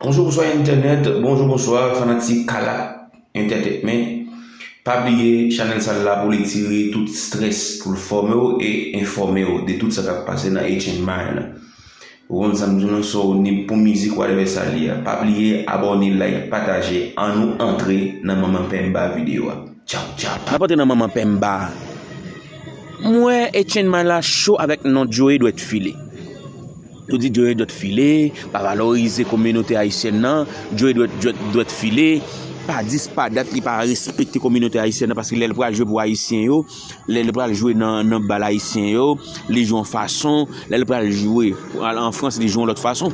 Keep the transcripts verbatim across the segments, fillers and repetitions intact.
Bonjou, bonswa entènèt, bonjou, bonswa fanatik Kalak Entertainment. Pa bliye chanèl sa la pou li tire tout strès, pou l fòme w e enfòme w de tout sa k ap pase nan Etienne May la. Ou konprann sa m di w lan, so ni pou mizik, whatever sa l ye a. Pa bliye abòne, like, pataje. Ann nou antre nan manman penba videyo a. Tchaw, tchaw. N ap antre nan manman penba. M wè Etienne May la cho avèk non Joe Dwèt File. Yo di Joe Dwèt File, pa valorize kominote ayisyèn nan, Joe Dwèt, Dwèt, Dwèt File, pa dis pa dat li pa respekte kominote ayisyèn nan, paske lè l pral jwe pou ayisyen yo, lè l pral jwe nan, nan bal ayisyen yo, li jwe yon fason, lè l pral jwe al an Frans, li jwe yon lòt fason.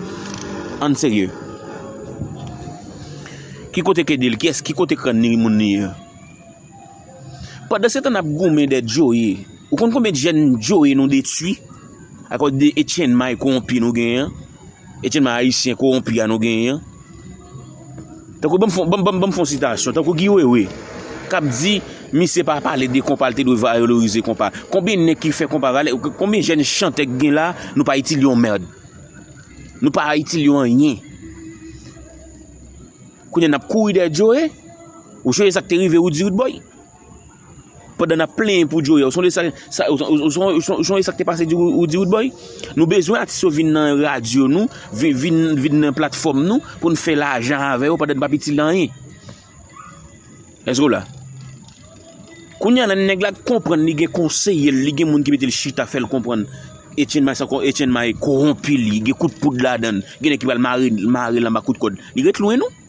Ann serye. Ki kote ke di l, kiyès, ki kote krann ni moun li ye? Pandan se tan n ap goumen dèyè Joe, ou konn konbyen jèn Joe nou detwi? Akòz de Etienne May kowonpi nou genyen an? Etienne May ayisyen kowonpi a nou genyen an? Tankou, ban m fon, ban m, ban m, ban m fon sitasyon. Tankou Guy Wewe, k ap di, misye pa pale de konpa, l te dwe valorize konpa. Konbyen nèg ki fè konpa valè? Konbyen jèn chantè k gen la, nou pa itil yo yon mèd? Nou pa itil yo anyen. Kounye a n ap kouri dèyè Joe. Ou sonje sa k te rive Roody Roodboy? Pandan n ap plenyen pou Joe, ou sonje sa, sa, ou, ou, ou, ou, ou sonje sa k te pase di Roody Roodboy? Nou bezwen atis yo vin nan radyo nou, vi-, vin, vin nan platfòm nou, pou n fè lajan avè yo pandan n p ap itil anyen. Èske w la? Kounye a la, nèg la konprann li gen konseye l, li gen moun ki mete l chita, fè l konprann Etienne May, sa ko-, Etienne May kowonpi li, gen kout poud ladan l, gen nèg ki pral mare, mare l anba kout kòd. Li ret lwen nou.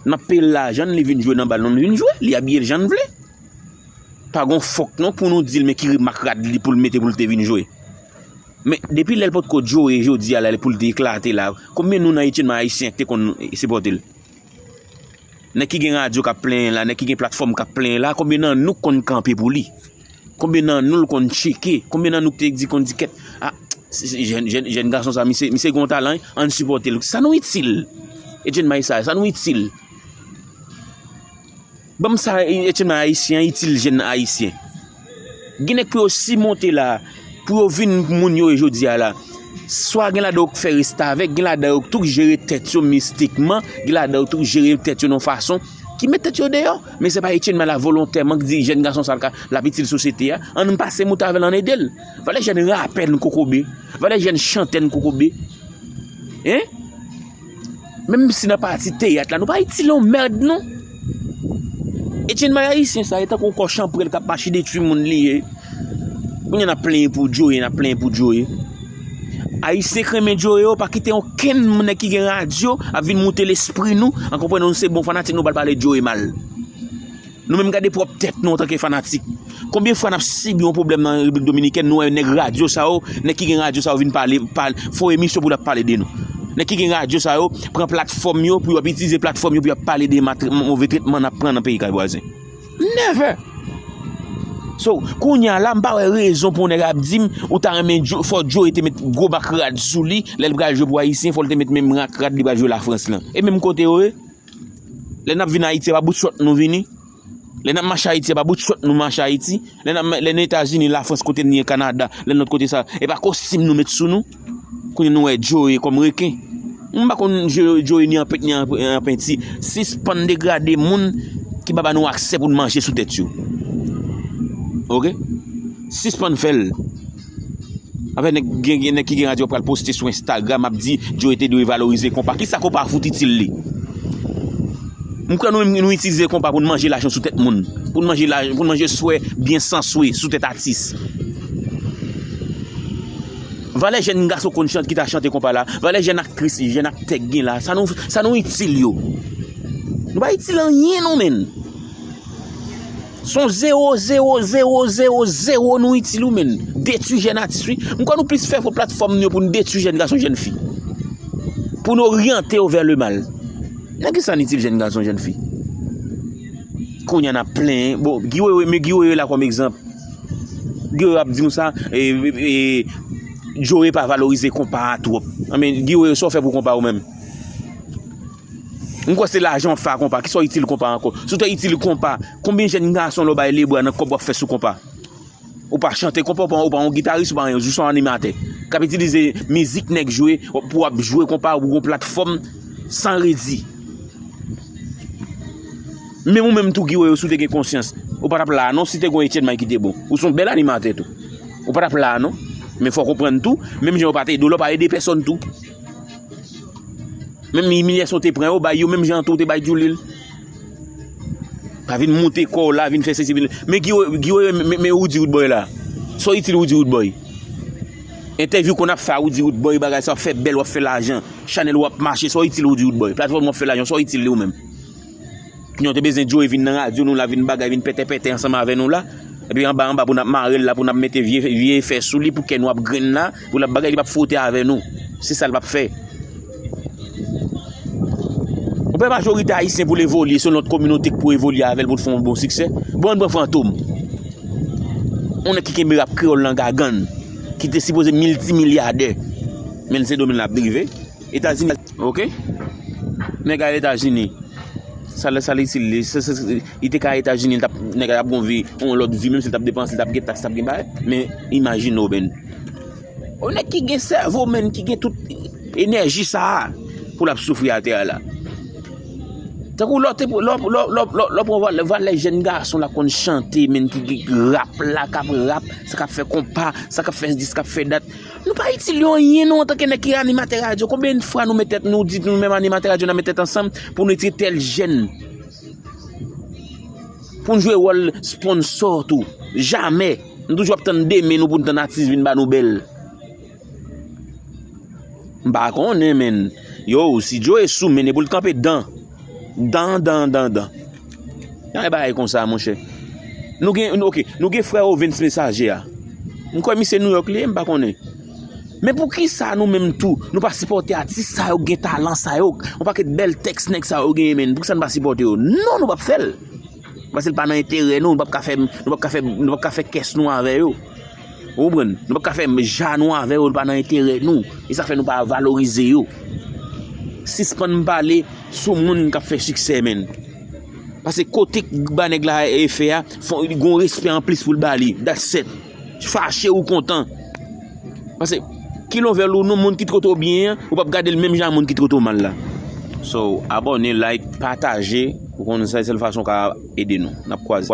N ap peye l lajan l, li vin jwe nan bal nou, l vin jwe, li abiye l jan l vle. Pa gon fòk non pou nou di l men ki mak rad li pou l mete pou l te vin jwe. Men depi lè l potko Joe jodi a la, pou l te eklate la, konbyen nou nan Etienne May ayisyen k te konn sipòte l? Nèg ki gen radyo k ap plenyen la, nèg ki gen platfòm k ap plenyen la, konbyen nan nou k konn kanpe pou li? Konbyen nan nou l konn tcheke? Konbyen nan nou k te di, konn di kèt? A, se, se, jèn, jèn, jèn gason sa, misye, misye gen yon talan, wi, ann sipòte l. Sa nou itil? Etienne May sa, sa nou itil? Ban m sa, Etienne May ayisyen an itil jèn ayisyen. Gen nèg pou yo simonte la, pou yo vin moun yo ye jodi a la. Swa gen ladan yo k fè restavèk, gen ladan yo k tou k jere tèt yo mistikman, gen ladan yo tou k jere tèt yo nan yon fason ki met tèt yo deyò. Men se pa Etienne May la volontèman k di jèn gason sa l ka, l ap itil sosyete a. Ann pase mout avè l, ann ede l. Valè jèn rapè n kokobe. Valè jèn chantè n kokobe. Hein? Menm si nan pati teyat la, nou pa itil yon mèd non. Etienne May ayisyen sa, e tankou yon kò chanpwèl k ap mache detwi moun li ye. Kounye a n ap plenyen pou Joe, n ap plenyen pou Joe. Ayisyen k renmen Joe yo, pa kite okenn moun nèg ki gen radyo ap vin moute lespri nou, an konprann nou se bon fanatik nou pral pale Joe mal. Nou menm gade pwòp tèt nou antanke fanatik. Konbyen fwa n ap sibi yon pwoblèm nan Repiblik Dominikèn, nou wè nèg radyo sa yo, nèg ki gen radyo sa yo vin pale, pale, fè emisyon pou y ap pale de nou. Nèg ki gen radyo sa yo pran platfòm yo pou y ap itilize platfòm yo pou y ap pale de matre-, move tretman n ap pran nan peyi kay vwazen. Never! So, kounye a la, m pa wè rezon pou yon nèg ap di m, ou ta renmen Joe, fò Joe te met gwo mak rad sou li, lè l pral jwe pou Ayisyen, fò l te met menm mak rad li pral jwe Lafrans lan. E menm kote yo ye? Lè n ap vin Ayiti, se pa bout chòt nou vini. Lè n ap mache Ayiti, se pa bout chòt nou mache Ayiti. Lè n ap, lè n Etazini, Lafrans, kote n ye, Kanada, lè n lòt kote sa, e pa kostim nou met sou nou. Kounye a nou wè Joe kòm reken. M pa konn Joe, Joe ni an pent, ni an, an penti. Sispann degrade moun ki pa ba nou aksè pou n manje sou tèt yo. Oke? Sispann fè l. Apre nèg, gen, gen nèg ki gen radyo pral poste sou Instagram ap di Joe te dwe valorize konpa. Kisa konpa fout itil li? M kwè nou menm nou itilize konpa pou n manje lajan sou tèt moun. Pou n manje lajan, pou n manje swè byen san swe sou tèt atis. Valè jèn gason konn chante ki ta chante konpa la. Valè jèn aktris, jèn aktè k gen la. Sa nou, sa nou itil yo? Nou pa itil anyen nou menm. Se yon zewo, zewo, zewo, zewo, zewo nou itil ou menm. Detwi jèn atis wi. M kwè nou plis fè pou platfòm nou yo pou n detwi jèn gason, jèn fi. Pou n oryante yo vè le mal. Nan kisa n itil jèn gason, jèn fi? Kounye a n ap plenyen. Bon, Guy Wewe, men Guy Wewe la kòm egzanp. Guy Wewe ap di nou sa, e, e, e, Joe pa valorize konpa a twòp. Anben, Guy Wewe, sa w fè pou konpa ou menm? M kwè se lajan w ap fè a konpa. Kisa w itil konpa ankò? Si w te itil konpa, konbyen jèn gason lè w bay lebra nan kòb w ap fè sou konpa? Ou pa chante konpa, ou pa, ou pa yon gitaris, ou pa yon, jis yon animatè. k ap itilize mizik nèg jwe pou w ap jwe konpa ou gon platfòm san redi. Menm ou menm tou Guy Woyo, si w te gen konsyans, ou pa t ap la a non, si te gon Etienne May ki te bon. Ou se yon bèl animatè tou. Ou pa t ap la a non. Men fò w konprann tou, menm jan yo pa t ede w la, w pa ede pèsonn tou. Menm imilyasyon w te pran yo bay yo, menm jan tou w te bay Djoulil. Pa vin moute kò w la, vin fè sesi, vin. Men Guy Wo-, Guy Woyo, men, men Roody Roodboy la. Sa w itil Roody Roodboy? Entèvyou konn ap fè a Roody Roodboy, bagay sa w ap fè bèl, w ap fè lajan. Chanèl w ap mache, sa w itil Roody Roodboy? Platfòm w ap fè lajan, sa w itil li ou menm? Kounya w te bezwen Joe vin nan radyo nou la, vin bagay, vin pètèpètè ansanm avè nou la. Epi anba anba pou n ap mare l la, pou n ap mete vye, vye efè sou li, pou kè nou ap grenn la, pou l ap bagay, li p ap fwote avè nou. Se sa l p ap fè. Ou pè majorite ayisyen pou l evolye, se yon lòt kominote k pou evolye avè l pou l fè yon bon siksè. Bon, ann pran Fantom. Yon nèg ki kenbe rap kreyòl nan gagann, ki te sipoze miltimilyadè. Men se domèn l ap drive. Etazini, oke? Nèg al Etazini. Sa l, sa l itil li. Se, se, se, li te ka Etazini, li t ap, nèg la t ap gon vi, yon lòt vi, menm si l t ap depanse, li t ap gen taks, li t ap gen bagay. Men, imajine w, men. Yon nèg ki gen sèvo, men, ki gen tout enèji sa a pou l ap soufri atè a la. Tankou lè w te, lè w, lè w, lè w, lè w, lè w pran valè, valè jèn gason la konn chante, men, ki, ki rap la, k ap rap, sa k ap fè konpa, sa k ap fè dis, k ap fè dat. Nou pa itil yo anyen, nou, antanke nèg ki animatè radyo. Konbyen fwa nou met tèt, nou di nou menm animatè radyo, n a met tèt ansanm pou nou itil tèl jèn? Pou n jwe wòl sponsò tou. Jamè. Nou toujou ap tann demen nou pou n tann atis vin ba nou bèl. M pa konnen, men. Yo, si Joe sou, men, e pou l kanpe dan. Dan, dan, dan, dan. Yon bagay konsa, monchè. Nou gen, nou, oke, nou gen frè Ovens Mesaje a. M kwè misye Nouyòk li ye, m pa konnen. Men poukisa nou menm tou, nou pa sipòte atis sa yo, gen talan sa yo, yon pakèt bèl tèks nèg sa yo genyen, men poukisa nou pa sipòte yo? Non, nou p ap fè l. Paske l pa nan enterè nou, nou p ap ka fè, nou p ap ka fè, nou p ap ka fè kès nou avè yo. Ou konprann? Nou p ap ka fè ja nou avè yo, li pa nan enterè nou. E sa fè nou pa valorize yo. Sispann pale sou moun k ap fè siksè, men. Paske kote k ba nèg la e fè a, fò li gon respè anplis pou l ba li. That's it. Fache ou kontan. Paske ki lòvè l ou non, moun ki t kote w byen an, ou p ap gade l menm jan a moun ki t kote w mal la. So, abòne, like, pataje, ou konn sa, sèl fason w ka ede nou. N ap kwaze.